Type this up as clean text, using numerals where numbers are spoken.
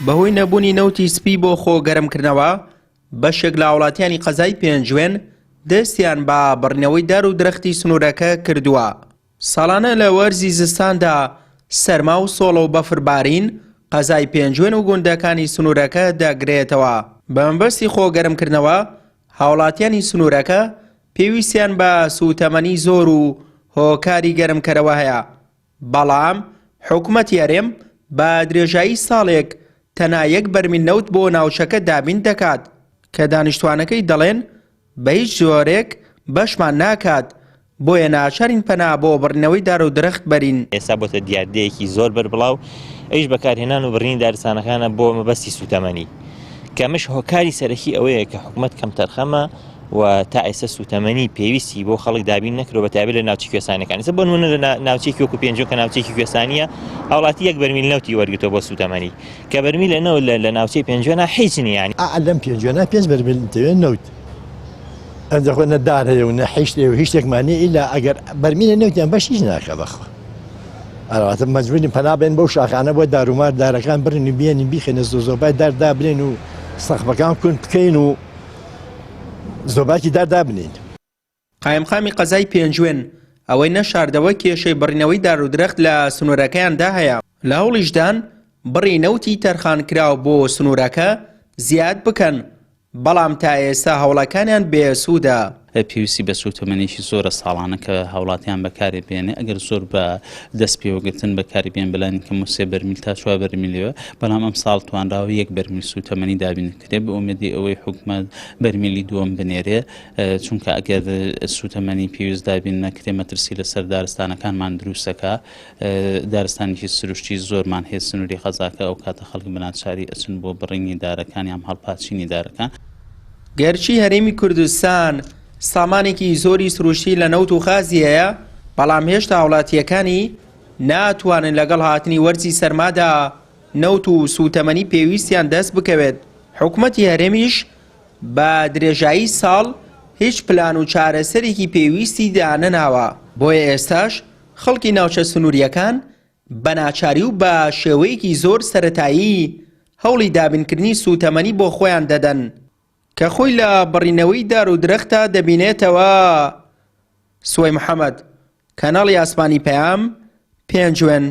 بەهۆی نەبوونی نەوتی سپی بۆ خۆ گەرمکردنەوە، بەشێک لە هاوڵاتیانی قەزای پێنجوێن دەستیان بە بڕینەوەی دار و درەختی سنوورەکە کردووە. ساڵانە لە وەرزی زستاندا سەرما و سۆڵە و بەفربارین قەزای پێنجوێن و گوندەکانی سنوورەکە دەگرێتەوە. بە مەبەستی خۆ گەرمکردنەوە، هاوڵاتیانی سنوورەکە پێویستیان بە سووتەمەنی زۆر و هۆکاری گەرمکەرەوە هەیە، بەڵام حکومەتی هەرێم بە درێژایی ساڵێک تەنها یەک بەرمیل نەوت بۆ ناوچەکە دابین دەکات کە دانیشتوانەکەی دەڵێن بە هیچ جۆرێک بەشمان ناکات بۆیە ناچارین پەنا بۆ بڕینەوەی دار و درەخت بەرین. ئێستا بۆتە دیاردەیەکی زۆر بەربڵاو، ئەویش بەکارهێنان و بڕینی دارستانەکانە بۆ مەبەستی سووتەمەنی، کە ئەمەش هۆکاری سەرەکی ئەوەیە کە حکومەت کەمتەرخەمە و تا ئێستا سووتەمەنی پێویستی بۆ خەڵک دابین نەکرەوە بە تایبەت لە ناوچە کوێستانیەکان. ئێستا بۆ نمونە لە ناوچەیەکی وەکو پێنجوێن کە ناوچەیەکی کوێستانیە، هاوڵاتی یەک بەرمیل نەوتی وەرگرتووە بۆ سووتەمەنی، کە بەرمیلە نەوت لە ناوچەی پێنجوێنا هیچ نییە یانی. ئا لەم پێنجوێنە پێنج بەرمیل دەوێت نەوت. ئەنجا خۆ نە دار هەیە و نە هیچ شتێک و هیچ شتێکمان نییە ئیلا ئەگەر بەرمیلە نەوتیان بەش هیچ ناکا بەخوا. ئەواتە مەجبورین پەنا بێن بەو شاخانە بۆ دارومار دارەکان بڕین و بێنین بیخەینە زۆزۆبای دار دابنێن و سەقفەکان کون بکەین و زۆباکی دار دابنین. قایمقامی قەزای پێنجوێن ئەوەی نەشاردەوە کێشەی بڕینەوەی دارودرەخت لە سنوورەکەیاندا هەیە، لە هەوڵیشدان بڕی نەوتی تەرخانکراو بۆ سنوورەکە زیاد بکەن، بەڵام تا ئێستا هەوڵەکانیان بێ سوودە. پێویستی بە سووتەمەنیی زۆرە ساڵانە کە هاوڵاتیان بەکاری بێنێ، ئەگەر زۆر بە دەست پێوەگرتن بەکاری بێن بەلانی کەم و سێ بەرمیل تا چوار بەرمیلەوە، بەڵام ئەمساڵ توانراوە یەک بەرمیل سووتەمەنی دابین بکرێ بە ئومێدی ئەوەی حکومەت بەرمیلی دووەم بنێرێ، چونکە ئەگەر سووتەمەنی پێویست دابین نەکرێ مەترسی لەسەر دارستانەکانمان دروستەکا. دارستانێکی سروشتی زۆرمان هەیە سنووری قەزاکە، ئەو کاتە خەڵک بە ناچاری ئەچن بۆ بڕینی دارەکان یان هەڵپاچینی دارەکان. گەرچی هەرێمی کوردستان سامانێکی زۆری سروشتی لە نەوت و غازی هەیە، بەڵام هێشتا هاوڵاتییەکانی ناتوانن لەگەڵ هاتنی وەرزی سەرمادا نەوت و سووتەمەنی پێویستیان دەست بکەوێت، حکومەتی هەرێمیش بە درێژایی ساڵ هیچ پلان و چارەسەرێکی پێویستی دانەناوە، بۆیە ئێستاش خەڵکی ناوچە سنوورییەکان بە ناچاری و بە شێوەیەکی زۆر سەرەتایی هەوڵی دابینکردنی سووتەمەنی بۆ خۆیان دەدەن کە خۆی لە بڕینەوەی دار و درەختدا دەبینێتەوە. سوەی محەمەد، کەناڵی ئاسمانی پەیام، پێنجوێن.